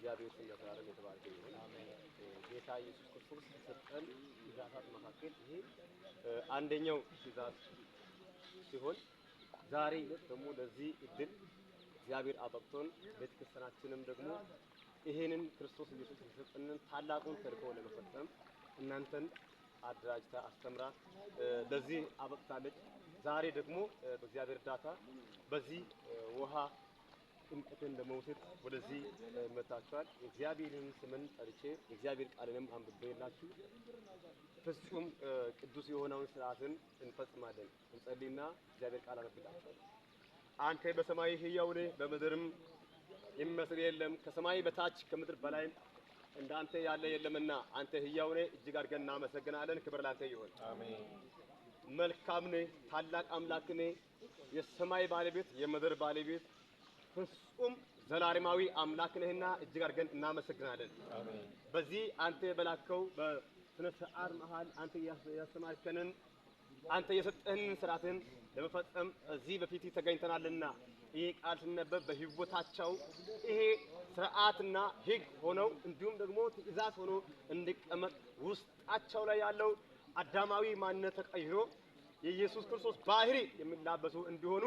የእግዚአብሔር ስም ለዘላለም የተባረከ ይሁን። ጌታ ኢየሱስ ክርስቶስ ከሰጠን ትእዛዛት መካከል ይሄ አንደኛው ትእዛዝ ሲሆን ዛሬ ደግሞ ለዚህ እድል እግዚአብሔር አበቅቶን ቤተክርስቲያናችንም ደግሞ ይሄንን ክርስቶስ ኢየሱስ የሰጠንን ታላቁን ተልእኮ ለመፈጸም እናንተን አደራጅታ አስተምራ ለዚህ አበቅታለች። ዛሬ ደግሞ በእግዚአብሔር እርዳታ በዚህ ውሃ ጥምቀትን ለመውሰድ ወደዚህ መጥታችኋል። የእግዚአብሔርን ስምን ጠርቼ የእግዚአብሔር ቃልንም አንብቤላችሁ ፍጹም ቅዱስ የሆነውን ስርዓትን እንፈጽማለን። እንጸልይና እግዚአብሔር ቃል አነብላችኋለሁ። አንተ በሰማይ ሕያው ነህ፣ በምድርም የሚመስል የለም። ከሰማይ በታች ከምድር በላይ እንዳንተ ያለ የለምና አንተ ሕያው ነህ። እጅግ አድርገን እናመሰግናለን። ክብር ላንተ ይሁን። አሜን። መልካም ነህ፣ ታላቅ አምላክ ነህ፣ የሰማይ ባለቤት የምድር ባለቤት ፍጹም ዘላለማዊ አምላክ ነህና እጅግ አድርገን እናመሰግናለን። አሜን። በዚህ አንተ በላከው በስነ ስርዓት መሃል አንተ ያስተማርከንን አንተ የሰጠህንን ስርዓትን ለመፈጸም እዚህ በፊት ተገኝተናልና ይሄ ቃል ሲነበብ በህይወታቸው ይሄ ስርዓትና ሕግ ሆነው እንዲሁም ደግሞ ትእዛዝ ሆኖ እንዲቀመጥ ውስጣቸው ላይ ያለው አዳማዊ ማንነት ተቀይሮ የኢየሱስ ክርስቶስ ባህሪ የሚላበሱ እንዲሆኑ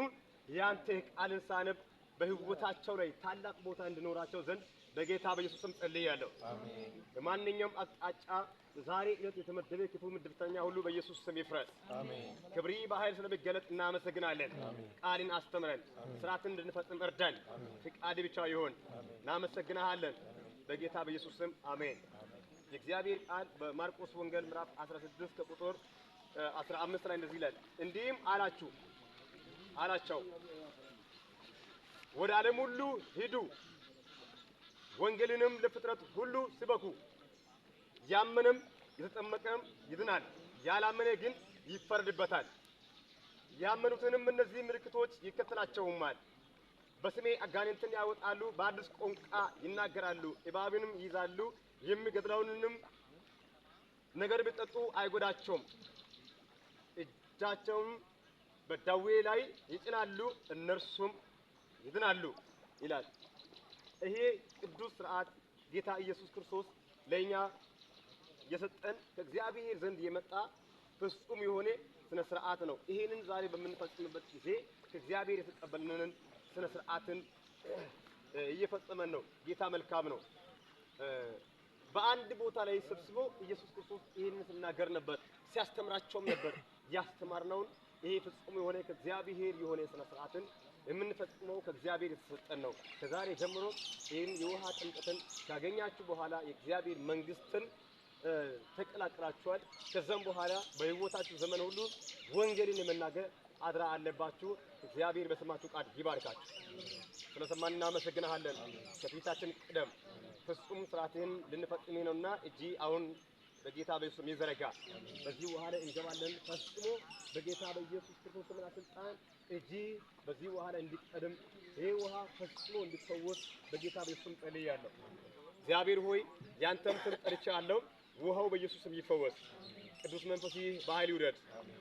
ያንተ ቃልን ሳነብ በህይወታቸው ላይ ታላቅ ቦታ እንዲኖራቸው ዘንድ በጌታ በኢየሱስ ስም ጸልያለሁ። አሜን። በማንኛውም አቅጣጫ ዛሬ ዕለት የተመደበ ክፉ ምድብተኛ ሁሉ በኢየሱስ ስም ይፍረስ። አሜን። ክብሪ በኃይል ስለሚገለጥ እናመሰግናለን። ቃልን አስተምረን ስርዓትን እንድንፈጽም እርዳን። ፍቃድ ብቻ ይሁን። እናመሰግናለን። በጌታ በኢየሱስ ስም አሜን። የእግዚአብሔር ቃል በማርቆስ ወንጌል ምዕራፍ 16 ከቁጥር 15 ላይ እንደዚህ ይላል፣ እንዲህም አላቸው ወደ ዓለም ሁሉ ሂዱ፣ ወንጌልንም ለፍጥረት ሁሉ ስበኩ። ያመነም የተጠመቀም ይድናል፣ ያላመነ ግን ይፈረድበታል። ያመኑትንም እነዚህ ምልክቶች ይከተላቸውማል። በስሜ አጋንንትን ያወጣሉ፣ በአዲስ ቋንቋ ይናገራሉ፣ እባብንም ይይዛሉ፣ የሚገድለውንም ነገር ቢጠጡ አይጎዳቸውም። እጃቸውም በዳዌ ላይ ይጭናሉ፣ እነርሱም ይድናሉ ይላል። ይሄ ቅዱስ ስርዓት ጌታ ኢየሱስ ክርስቶስ ለእኛ የሰጠን ከእግዚአብሔር ዘንድ የመጣ ፍጹም የሆነ ስነ ስርዓት ነው። ይሄንን ዛሬ በምንፈጽምበት ጊዜ ከእግዚአብሔር የተቀበልንን ስነ ስርዓትን እየፈጸመን ነው። ጌታ መልካም ነው። በአንድ ቦታ ላይ ሰብስቦ ኢየሱስ ክርስቶስ ይሄንን ሲናገር ነበር፣ ሲያስተምራቸውም ነበር። ያስተማርነውን ይሄ ፍጹም የሆነ ከእግዚአብሔር የሆነ ስነ ስርዓትን የምንፈጽመው ከእግዚአብሔር የተሰጠን ነው። ከዛሬ ጀምሮ ይህን የውሃ ጥምቀትን ካገኛችሁ በኋላ የእግዚአብሔር መንግስትን ተቀላቅላችኋል። ከዛም በኋላ በሕይወታችሁ ዘመን ሁሉ ወንጌልን የመናገር አድራ አለባችሁ። እግዚአብሔር በሰማችሁ ቃል ይባርካችሁ። ስለሰማን እናመሰግናለን። ከፊታችን ቅደም፣ ፍጹም ስርዓትህን ልንፈጽም ነውና እጅ አሁን በጌታ በኢየሱስ ይዘረጋ። በዚህ ውሃ ላይ እንገባለን። ፈጽሞ በጌታ በኢየሱስ ክርስቶስ ስምና ስልጣን እጅ በዚህ ውሃ ላይ እንዲቀድም ይሄ ውሃ ፈጽሞ እንዲፈወስ በጌታ በኢየሱስ ስም ጸልያለሁ። እግዚአብሔር ሆይ ያንተም ስም ጠርቻለሁ። ውሃው በኢየሱስ ስም ይፈወስ። ቅዱስ መንፈስ በኃይል ይውረድ።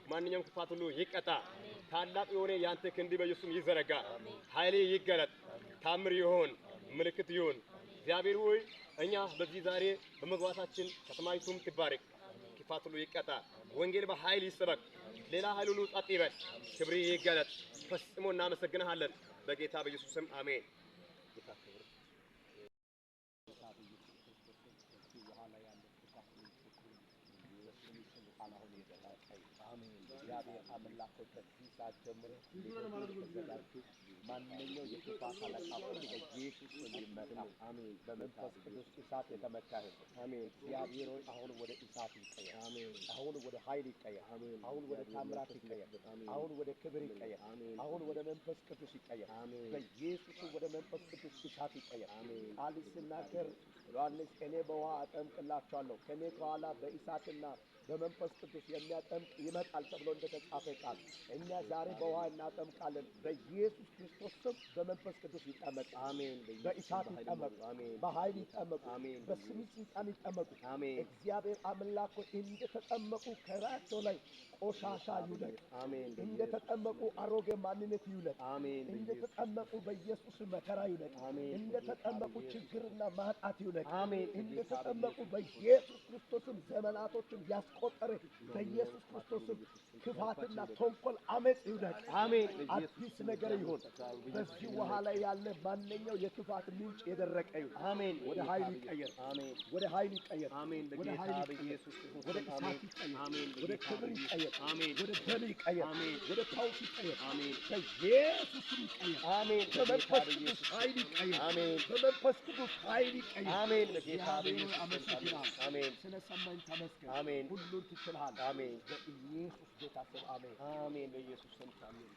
ማንኛውም ክፋት ሁሉ ይቀጣ። ታላቅ የሆነ ያንተ ክንድ በኢየሱስ ስም ይዘረጋ። ኃይሌ ይገለጥ። ታምር ይሁን፣ ምልክት ይሁን። እግዚአብሔር ሆይ እኛ በዚህ ዛሬ በመግባታችን ከተማይቱም ትባረክ። ክፋት ሁሉ ይቀጣ። ወንጌል በኃይል ይሰበክ። ሌላ ኃይል ሁሉ ጸጥ ይበል። ክብር ይገለጥ። ፈጽሞ እናመሰግንሃለን። በጌታ በኢየሱስ ስም አሜን። ጌታ ክብር እግዚአብሔር አምላክ ሆይ ከዚህ ሰዓት ጀምሮ ተዘጋጁ። ማንኛው የክፋት አለቃ ሁሉ በኢየሱስ ስም ይመታ። በመንፈስ ቅዱስ እሳት የተመታ ይሁን። እግዚአብሔር ሆይ አሁን ወደ እሳት ይቀየር። አሁን ወደ ኃይል ይቀየር። አሁን ወደ ታምራት ይቀየር። አሁን ወደ ክብር ይቀየር። አሁን ወደ መንፈስ ቅዱስ ይቀየር። በኢየሱስ ስም ወደ መንፈስ ቅዱስ እሳት ይቀየር። ቃል ሲናገር ዮሐንስ እኔ በውሃ አጠምቅላችኋለሁ ከእኔ ከኋላ በእሳትና በመንፈስ ቅዱስ የሚያጠምቅ ይመጣል ተብሎ እንደተጻፈ ቃል እኛ ዛሬ በውሃ እናጠምቃለን። በኢየሱስ ክርስቶስ ስም በመንፈስ ቅዱስ ይጠመቁ፣ በእሳት ይጠመቁ፣ በኃይል ይጠመቁ፣ በስም ስልጣን ይጠመቁ። እግዚአብሔር አምላክ ሆይ እንደተጠመቁ ከራቸው ላይ ቆሻሻ ይውደቅ። እንደተጠመቁ አሮጌ ማንነት ይውለቅ። እንደተጠመቁ በኢየሱስ መከራ ይውለቅ። እንደተጠመቁ ችግርና ማጣት ይውለቅ። እንደተጠመቁ በኢየሱስ ክርስቶስም ዘመናቶችን ያስቆጠረ በኢየሱስ ክርስቶስም ክፋትና ተንኮል፣ አመፅ ይውደቅ። አዲስ ነገር ይሁን። በዚህ ውሃ ላይ ያለ ማንኛው የክፋት ምንጭ የደረቀ ይሁን። ወደ ኃይል ይቀየር። ወደ ኃይል ይቀየር። ወደ ኃይል ይቀየር። ወደ እሳት ይቀየር። ወደ ክብር ይቀየር። ወደ ደም ይቀየር። ወደ ፈውስ ይቀየር። በኢየሱስ ስም ይቀየር። በመንፈስ ቅዱስ ኃይል ይቀየር። በመንፈስ ቅዱስ ኃይል ይቀየር። እግዚአብሔር አመሰግናለሁ። ስለሰማኝ ተመስገን። ሁሉን ትችላለህ። በኢየሱስ ጌታ ስም አሜን። አሜን። በኢየሱስ ስም አሜን።